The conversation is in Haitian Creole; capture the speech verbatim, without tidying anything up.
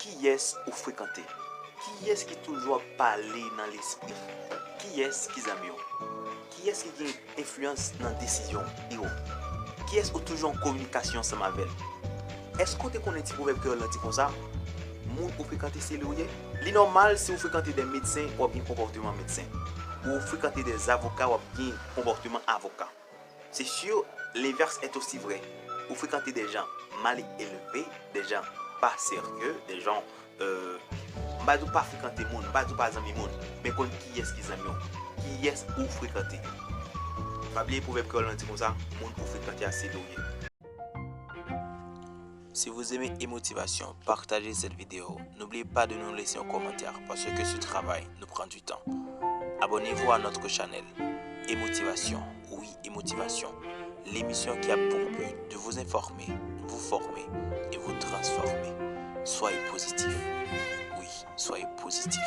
Kiyès ou frekante? Kiyès ki toujou ap pale nan lespri? Kiyès ki zanmi w? Kiyès ki gen enfliyans nan desizyon w? Kiyès ou toujou an kominikasyon ansanm avè l? Èske w te konnen ti pwovèb kreyòl lan di konsa, moun ou frekante se li w ye? Li nòmal, si w frekante de medsen, w ap gen konpòteman medsen. Ou frekante de zavoka, w ap gen konpòteman avoka. C'est sûr, l'inverse est aussi vrai. Ou frekante de jan mal élevés, de jan pa serye, de jan, euh, m pa di w pa frekante moun, m pa di w pa zanmi moun, men konn kiyès ki zanmi w, kiyès ou frekante. Pa bliye pwovèb kreyòl lan di konsa, moun ou frekante a se li w ye. Si vous aimez Emotivation, partagez cette vidéo. N'oubliez pas de nous laisser un commentaire parce que ce travail nous prend du temps. Abonnez-vous à notre channel Emotivation, oui, Emotivation, l'émission qui a pour but de vous informer, vous former et vous transformer. Soyez positif. Oui, soyez positif.